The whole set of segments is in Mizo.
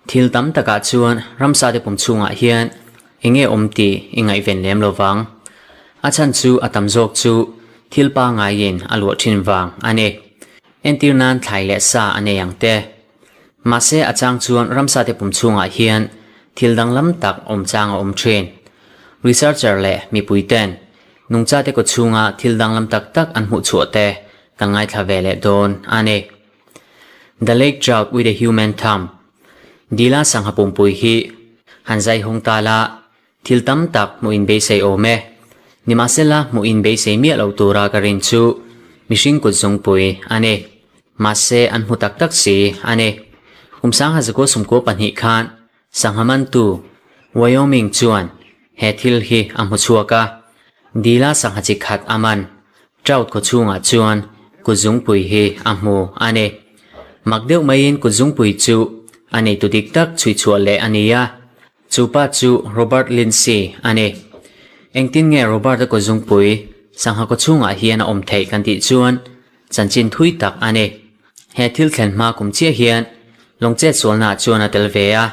Thil tam takah chuan ramsate pum chhungah hian eng nge awm tih i ngaihven lem lo vang. A chhan chu a tam zawk chu thil pangaiin a luah thin vang a ni. Entir nan thlai leh sa a nei ang te. Mahse a chang chuan ramsate pum chhungah hian thil danglam tak awm chang a awm thin. Researcher leh mipui ten nungchate kaw chhunga thil danglam tak tak an hmuh chhuah te kan ngaithla ve leh dawn a ni. The Lake Trout with a Human Thumb, Dila sangha pumpui hi han zai hawng ta la, thil tam tak hmuh in beisei awm e. Nimahsela hmuh in beisei miah lo tura ka rin chu mihring kut zungpui a ni. Mahse an hmu tak tak si a ni. Kum sangha zakua sumkua pahnih khan Sangha mantu Wyoming chuan he thil hi a hmu chhuak a, Dila sangha chi khat a man Trout khaw chhungah chuan kutzungpui hi a hmu a ni. Mak deuh maiin kutzungpui chu a neitu dik tak chhui chhuah leh a ni a, chu pa chu Robert Lindsay a ni. Engtin nge Robert-a kutzungpui sangha khaw chhungah hian a awm theih kan tih chuan chanchin thui tak a ni. He thil thlen hma kum chiah hian lawngchet sualnaah chuan a tel ve a.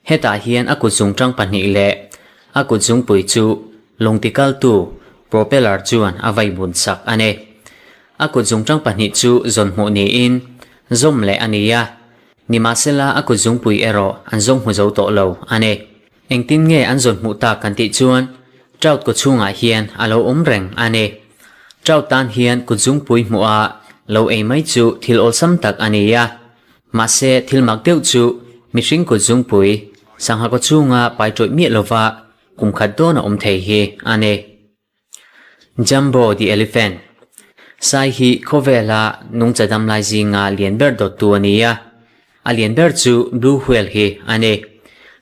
Hetah hian a kutzung tang pahnih leh a kutzungpui chu lawng tikaltu propeller chuan a vai bun sak a ni. A kutzung tang pahnih chu zawn hmuh niin zawm leh a ni a, nimahsela a kutzungpui erawh an zawng hmu zo tawh lo a ni. Engtin nge an zawn hmuh tak kan tih chuan Trout kaw chhungah hian a lo awm reng a ni. Trout tan hian kutzungpui hmuh a lo ei mai chu thil awlsam tak a ni a. Mahse thil mak deuh chu mihring kutzungpui sangha kaw chhunga pai tawih miah lova kum khat dawn a awm thei hi a ni. Jumbo the Elephant, Sai hi khawvela nungcha damlai zinga lian ber dawttu a ni a, a lian ber chu Blue Whale hi a ni.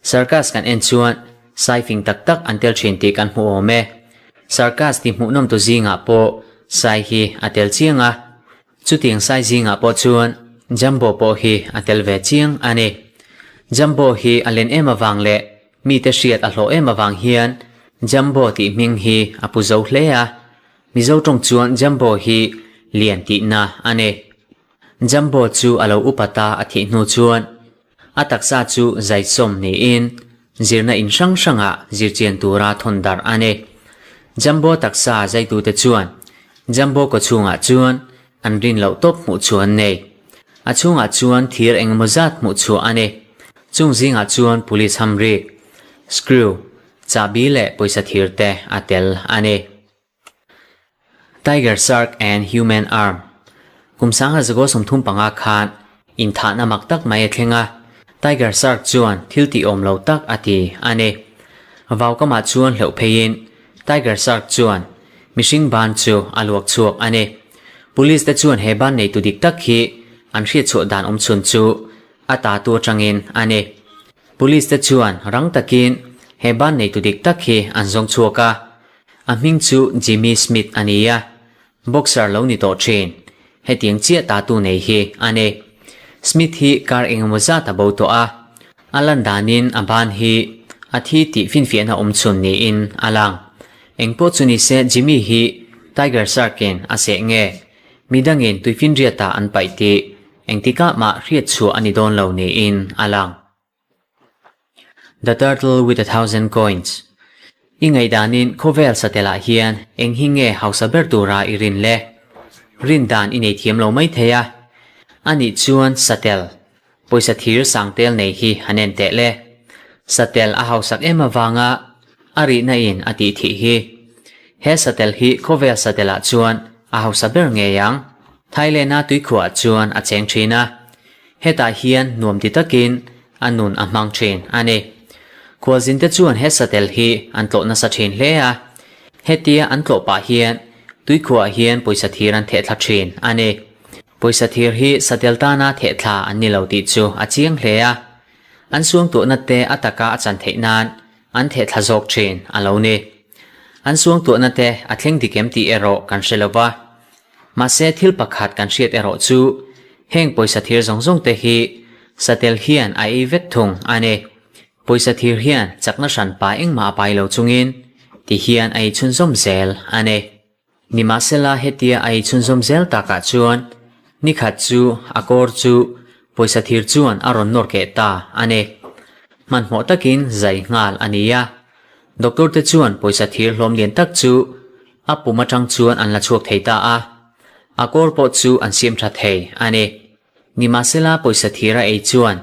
Circus kan en chuan sai fing tak tak an tel thin tih kan hmu awm e. Circus ti hmuhnawmtu zingah pawh sai hi a tel chiang a, chutiang sai zingah pawh chuan Jumbo pawh hi a tel ve chiang a ni. Jumbo hi a len em avang leh Mite hriat a hlawh em avang hian Jumbo tih hming hi a pu zo hle a, Mizo tawng chuan Jumbo hi lian tihna a ni. Jumbo chu a lo upa ta a thih hnu chuan a taksa chu zaisawm niin zirna in hrang hrangah zirchian tura thawn darh a ni. Jumbo taksa zaitute chuan Jumbo kawchhungah chuan an rin loh tawp hmuh chu an nei. A chhungah chuan thir engemaw zat hmuh chhuah a ni. Chung zingah chuan police hamrik, screw, chahbi leh pawisa thir te a tel a ni. Tiger Shark and Human Arm Kum sangha zakaw 35 khan inthahna mak tak mai a thleng a, Tiger Shark chuan thil tih awm lo tak a ti a ni. Vaukamah chuan hleuh pheiin Tiger Shark chuan mihring ban chu a luak chhuak a ni. Police te chuan he ban neitu dik tak hi an hriatchhuah dan awm chhun chu a ta tu atangin a ni. Police te chuan rang takin he ban neitu dik tak hi an zawng chhuak a, a hming chu Jimmy Smith a ni a, boxer lo ni tawh thin. Hetiang chiah ta tu nei hi a ni. Smith hi kar engemaw zat a bo tawh a, a lan danin a ban hi a thi tih finfiahna awm chhun niin a lang. Engpawh chu nise Jimmy hi Tiger Shark-in a seh nge, midangin tuifinriatah an paih tih engtikah mah hriat chhuah a ni dawn lo niin a lang. The Turtle with a Thousand Coins I ngaihdanin khawvel satelah hian eng hi nge hausa ber tura i rin le? Rin dan i nei thiam lo mai thei a. Anih chuan satel, pawisa thir sang tel nei hi han en teh le. Satel a hausak em avanga a rihna in a tih thih hi. He satel hi khawvel satelah chuan a hausa ber ngei ang. Thailand-a tuikhuah chuan a cheng thin a. Hetah hian nuam ti takin a nun a hmang thin a ni. Khualzinte chuan he satel hi an tlawh nasa thin hle a, hetia an tlawh pah hian tuikhuah hian pawisa thir an theh thla thin a ni. Pawisa thir hi satel tana theh thla an ni lo tih chu a chiang hle a, an suangtuahna te a taka a chan theih nan an theh thla zawk thin a lo ni. An suangtuahna te a thleng dik em tih erawh kan hre lo va. Mahse thil pakhat kan hriat erawh chu heng pawisa thir zawng zawng te hi satel hian a ei vek thung a ni. Pawisa thir hian chakna hran pa engmah a pai lo chungin ti hian a ei chhunzawm zel a ni. Nimahsela hetia a ei chhunzawm zel takah chuan nikhat chu a kawr chu. Pawisa thir chuan a rawn nawr keh ta a ni. Hmanhmawh takin zai nghal a ni a. Doctor te chuan pawisa thir hlawm lian tak chu a pum atang chuan an la chhuak thei ta a. A kawr pawh chu an siam tha thei a ni. Nimahsela pawisa thir a ei chuan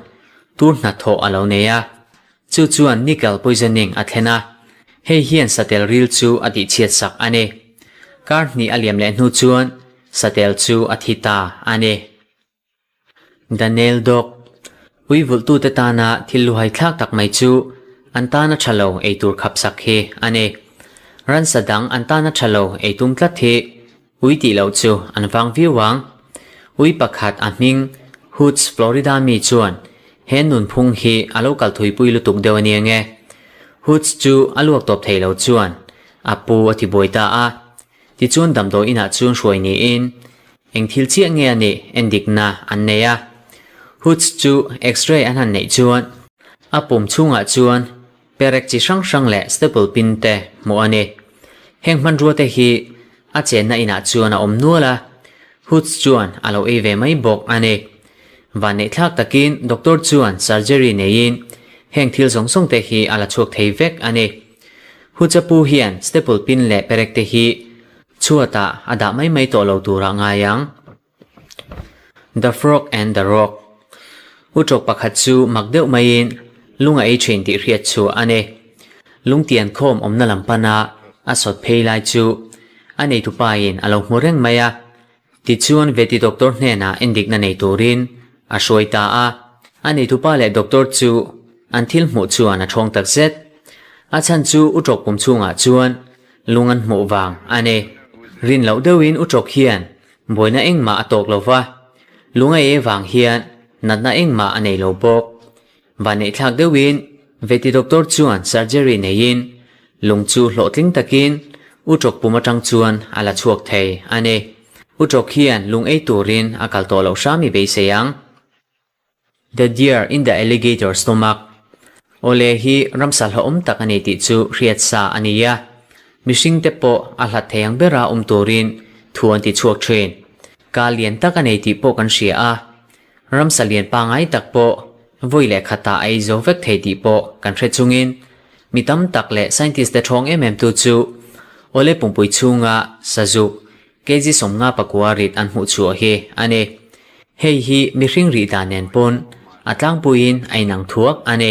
tur hnathawh a lo nei a. Chu chuan nickel poisoning a thlen a. Hei hian satel ril chu a tihchhiat sak a ni. Kar hnih a liam leh hnu chuan satel chu a thi ta a ni. Daniel Dog, Ui vulhtute tana thil luhai thlak tak mai chu an tana tha lo ei tur khap sak hi a ni. Ransa dang an tana tha lo ei tum tlat hi ui tih loh chu an vang viau ang. Ui pakhat a hming Hoots Florida mi chuan he nunphung hi a lo kal thuipui lutuk deuh a nia nge. Hoots chu a luak tawp thei lo chuan a pu a ti buai ta a. Tichuan damdawi inah chuan hruai niin eng thil chiah nge a nih endikna an nei a. Hoots chu X-ray an han neih chuan a pum chhungah chuan perek chi hrang hrang leh staple pin te hmuh a ni. Heng hmanrua te hi a chenna inah chuan a awm nual a, Hoots chuan a lo ei ve mai bawk a ni. Vanneihthlak takin doctor chuan surgery neiin heng thil zawng zawng te hi a la chhuak thei vek a ni. Huchapu hian staple pin leh perek te hi chhuatah a dah mai mai tawh lo turah ngai ang. The Frog and the Rock Utrawk pakhat chu mak deuh maiin lung a ei thin tih hriat chhuah a ni. Lungtian khawm awmna lam pana a sawt phei lai chu a neitupain a lo hmu reng mai a. Tichuan Veti doctor hnenah endikna nei turin a hruai ta a, a neitupa leh doctor chu an thil hmuh chuan a thawng tak zet. A chhan chu Utrawk pum chhungah chuan lung an hmuh vang a ni. Rin loh deuhin Utrawk hian buaina engmah a tawk lo va, lung a ei vang hian natna engmah a nei lo bawk. Vanneihthlak deuhin Veti doctor chuan surgery neiin lung chu hlawhtling takin Utrawk pum atang chuan a la chhuak thei a ni. Utrawk hian lung ei turin a kal tawh loh hram i beisei ang. The deer in the alligator stomach Awle hi ramsa hlauhawm tak a ni tih chu hriat sa a ni a, mihring te pawh a hlat thei ang bera awm turin thu an ti chhuak thin. Ka lian tak a nei tih pawh kan hria a, Ramsa lian pangai tak pawh vawi leh khatah a ei zo vek thei tih pawh kan hre chungin mi tam tak leh scientist te thawng em em tu chu awle pumpui chhunga sazuk kg 54 rit an hmuh chhuah hi a ni. Hei hi mihring rih dan nen pawn a tlangpuiin a inang thuak a ni.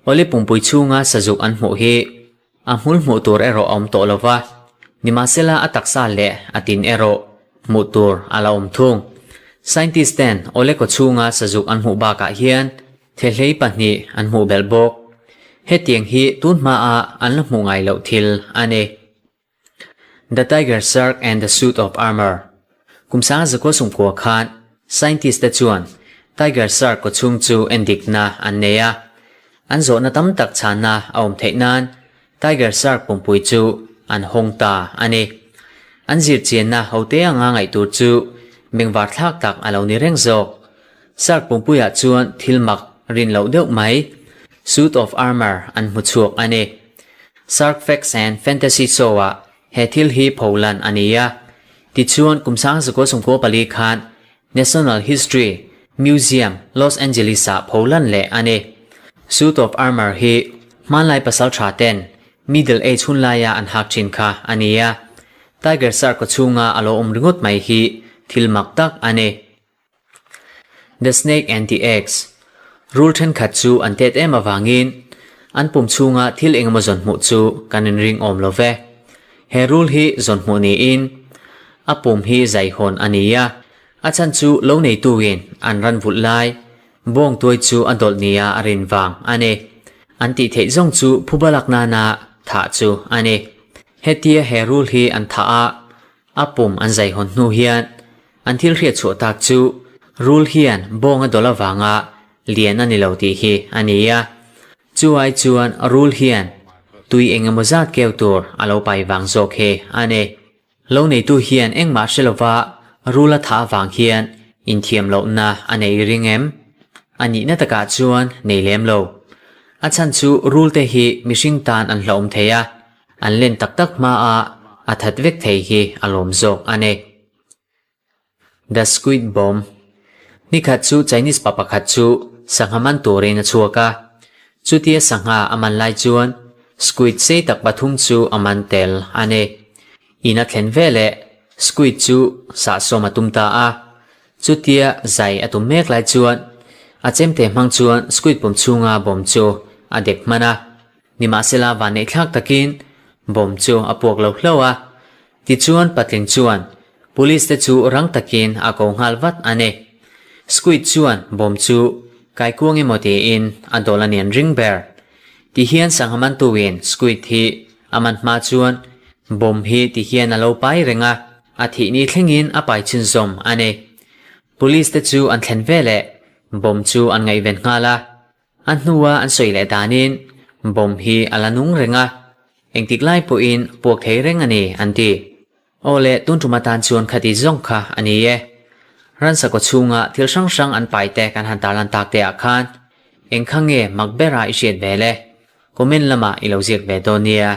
Awle pumpui chhunga sazuk an hmuh hi A hmul hmuh tur erawh a awm tawh lo va, nimahsela a taksa leh a tin erawh hmuh tur a la awm thung. Scientist ten awle kaw chhunga sazuk an hmuh bakah hian thehlei pahnih an hmuh belh bawk. Hetiang hi tun hmaa an la hmuh ngai loh thil a ni. The Tiger Shark and the Suit of Armour Kum sanga zakua sumkua khan scientist te chuan tiger shark kaw chhung chu endikna an nei a. An zawhna tam tak chhanna a awm theih nan tiger shark pumpui chu an hawng ta a ni. An zirchianna hote anga ngaih tur chu bengvar thlak tak a lo ni reng zawk. Shark pumpuiah chuan thil mak rin loh deuh mai suit of armour an hmu chhuak a ni. Shark Facts and Fantasy Show-ah He thil hi pholan a ni a, tichuan kum 1994 khan National History Museum, Los Angeles-ah pholan leh a ni. Suit of armour hi hmanlai pasal tha ten Middle Age hun laia an hak thin kha a ni a, Tiger Shark kawchhunga a lo awm ringawt mai hi thil mak tak a ni. The Snake and the Eggs, Rul thenkhat chu an tet em avangin an pum chhunga thil engemaw zawn hmuh chu kan inring awm lo ve. He rul hi zawn hmuh niin a pum hi zaihawn a ni a, a chhan chu lo neituin an ran vulh lai bawng tuai chu a dawlh nia a rin vang a ni. An tih theih zawng chu phuba lak nana thah chu a ni. Hetia he rul hi an thah a, A pum an zaihawn hnu hian an thil hriat chhuah tak chu rul hian bawng a dawlh avanga lian a ni lo tih hi a ni a. Chu ai chuan rul hian tui eng emaw zat keu tur a lo pai vang zawk hi a ni. Lo neitu hian engmah hre lova rul a thah avang hian inthiam lohna a nei ring em? A nihna takah chuan nei lem lo. A chhan chu rul te hi mihring tan an hlauhawm thei a, An len tak tak hma a a that vek thei hi a lawm zawk a ni. The Squid Bomb. Nikhat chu Chinese pa pakhat chu sangha man turin a chhuak a. Chutia sangha a man lai chuan squid sei tak pathum chu a man tel a ni. In a thlen veleh squid chu sahsawm a tum ta a. Chutia zai a tum mek lai chuan a chemte hmang chuan squid pum chhunga bawm chu a dek hman a. Nimahsela vanneihthlak takin bawm chu a puak lo hlauh a. Tichuan patling chuan Police te chu rang takin a ko nghal vat a ni. Squid chuan bawm chu kaikuang emaw tiin a dawl a ni an ring ber. Tihian sangha mantuin Squid hi a man hma chuan bawm hi tihian a lo pai reng a, a thih ni thlengin a pai chhunzawm a ni. Police te chu an thlen veleh bawm chu an ngaihven nghal a. A hnua an sawi leh danin bomb hi a la nung reng a, engtik lai pawhin puak thei reng a ni an ti. Aw le, tun tum atan chuan khati zawng kha a ni e. Ransa kaw chhunga thil hrang hrang an pai te kan han tarlan tak te ah khan eng kha nge mak bera i hriat ve le? Comment lamah i lo ziak ve dawn nia.